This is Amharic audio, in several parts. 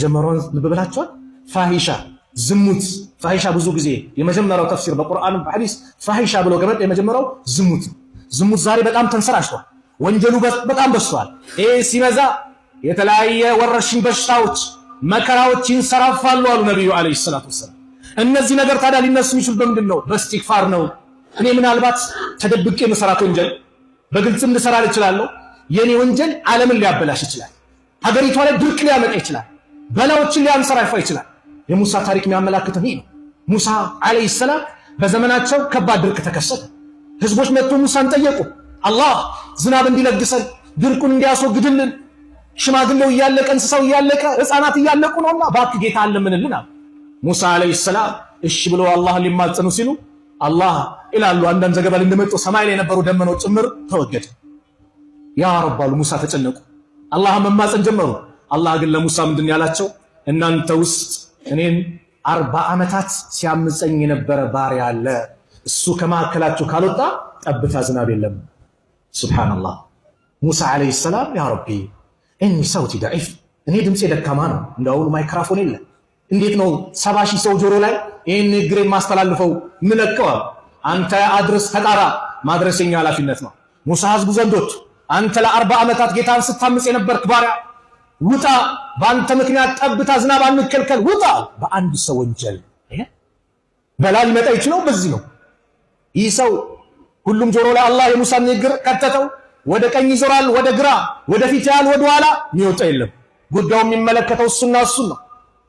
የመጀመሪያውን ልብ ብላችኋል። ፋሂሻ ዝሙት። ፋሂሻ ብዙ ጊዜ የመጀመሪያው ተፍሲር በቁርአን በሐዲስ ፋሂሻ ብሎ ከመጣ የመጀመሪያው ዝሙት። ዝሙት ዛሬ በጣም ተንሰራጭቷል። ወንጀሉ በጣም በዝቷል። ይሄ ሲበዛ የተለያየ ወረርሽኝ በሽታዎች፣ መከራዎች ይንሰራፋሉ አሉ ነቢዩ ዓለይሂ ሰላቱ ወሰላም። እነዚህ ነገር ታዲያ ሊነሱ የሚችሉ በምንድን ነው? በእስቲግፋር ነው። እኔ ምናልባት ተደብቄ የምሰራት ወንጀል በግልጽም ልሰራ እችላለሁ። የኔ ወንጀል ዓለምን ሊያበላሽ ይችላል። ሀገሪቷ ላይ ድርቅ ሊያመጣ ይችላል። በላዎችን ሊያንሰራፋ ይችላል። የሙሳ ታሪክ የሚያመላክተን ይህ ነው። ሙሳ ዓለይሂ ሰላም በዘመናቸው ከባድ ድርቅ ተከሰተ። ህዝቦች መጥቶ ሙሳን ጠየቁ። አላህ ዝናብ እንዲለግሰን ድርቁን እንዲያስወግድልን፣ ሽማግሌው እያለቀ እንስሳው እያለቀ ህፃናት እያለቁ ነውና እባክህ ጌታ አለምንልን አሉ። ሙሳ ዓለይሂ ሰላም እሺ ብሎ አላህን ሊማጸኑ ሲሉ አላህ ይላሉ አንዳንድ ዘገባ ላይ እንደመጡ ሰማይ ላይ የነበሩ ደመናው ጭምር ተወገደ። ያ ረብ አሉ ሙሳ ተጨነቁ። አላህ መማፀን ጀመሩ። አላህ ግን ለሙሳ ምንድን ያላቸው? እናንተ ውስጥ እኔን 40 ዓመታት ሲያምፀኝ የነበረ ባሪያ አለ። እሱ ከመካከላችሁ ካልወጣ ጠብታ ዝናብ የለም። ሱብሓነላህ። ሙሳ ዓለይሂ ሰላም ያ ረቢ إني صوتي ضعيف፣ እኔ ድምፄ ደካማ ነው፣ እንደአሁኑ ማይክራፎን የለ። እንዴት ነው 70,000 ሰው ጆሮ ላይ ይህን ንግግሬን ማስተላልፈው ምለቀዋል? አንተ አድርስ፣ ተጣራ፣ ማድረስ የኛ ኃላፊነት ነው። ሙሳ ህዝቡ ዘንዶች አንተ ለ40 ዓመታት ጌታን ስታምፅ የነበርክ ባሪያ ውጣ፣ በአንተ ምክንያት ጠብታ ዝናብ አንከልከል፣ ውጣ። በአንድ ሰው ወንጀል በላ ሊመጣ ይችለው በዚህ ነው። ይህ ሰው ሁሉም ጆሮ ላይ አላህ የሙሳን ንግግር ከተተው። ወደ ቀኝ ይዞራል፣ ወደ ግራ፣ ወደ ፊት ያህል ወደ ኋላ የሚወጣ የለም። ጉዳዩ የሚመለከተው እሱና እሱን ነው።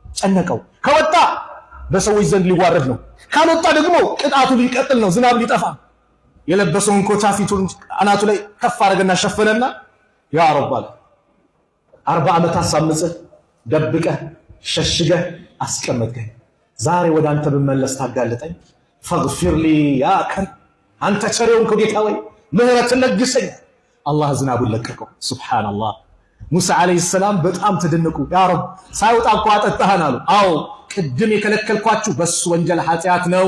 ጨነቀው። ከወጣ በሰዎች ዘንድ ሊዋረድ ነው። ካልወጣ ደግሞ ቅጣቱ ሊቀጥል ነው፣ ዝናብ ሊጠፋ። የለበሰውን ኮታ ፊቱን አናቱ ላይ ከፍ አደረገና ሸፈነና ያ ረብ አለ፣ 40 ዓመታት ሳምጽህ ደብቀህ ሸሽገህ አስቀመጥከኝ። ዛሬ ወደ አንተ ብመለስ ታጋልጠኝ። فاغفر لي يا كريم፣ አንተ ቸሬውን ከጌታ ወይ ምህረትን ለግሰኝ። አላህ ዝናቡን ለቀቀው። ሱብሓነላህ። ሙሳ ዓለይሂ ሰላም በጣም ተደነቁ። ያ ረብ ሳይወጣ እኮ አጠጣህን አሉ። አዎ ቅድም የከለከልኳችሁ በሱ ወንጀል ኃጢአት ነው።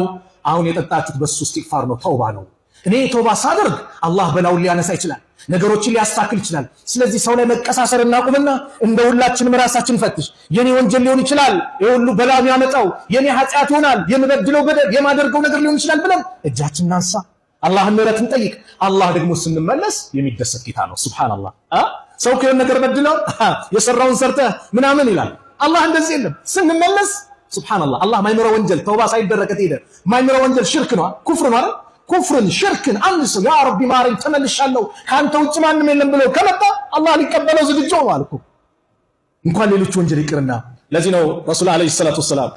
አሁን የጠጣችሁት በሱ እስቲግፋር ነው፣ ተውባ ነው። እኔ ተውባ ሳደርግ አላህ በላውን ሊያነሳ ይችላል፣ ነገሮችን ሊያስተካክል ይችላል። ስለዚህ ሰው ላይ መቀሳሰር እናቁምና እንደ ሁላችንም ራሳችን ፈትሽ። የኔ ወንጀል ሊሆን ይችላል የሁሉ በላ የሚያመጣው የኔ ኃጢአት ይሆናል፣ የምበድለው በደል የማደርገው ነገር ሊሆን ይችላል ብለን እጃችን እናንሳ፣ አላህን ምህረት እንጠይቅ። አላህ ደግሞ ስንመለስ የሚደሰት ጌታ ነው። ሱብሃንአላህ። ሰው ከየሆነ ነገር በድለው የሰራውን ሰርተህ ምናምን ይላል። አላህ እንደዚህ የለም። ስንመለስ ሱብሃንአላህ አላህ ማይምረው ወንጀል ተውባ ሳይደረግ ከተሄደ ማይምረው ወንጀል ሽርክ ነው፣ ኩፍር ነው አይደል? ኩፍርን ሽርክን አንድ ሰው ያ ረቢ ማረኝ ተመልሻለሁ ከአንተ ውጭ ማንም የለም ብሎ ከመጣ አላህ ሊቀበለው ዝግጁ ነው አልኩ። እንኳን ሌሎች ወንጀል ይቅርና ለዚህ ነው ረሱል ዓለይሂ ሰላቱ ወሰላም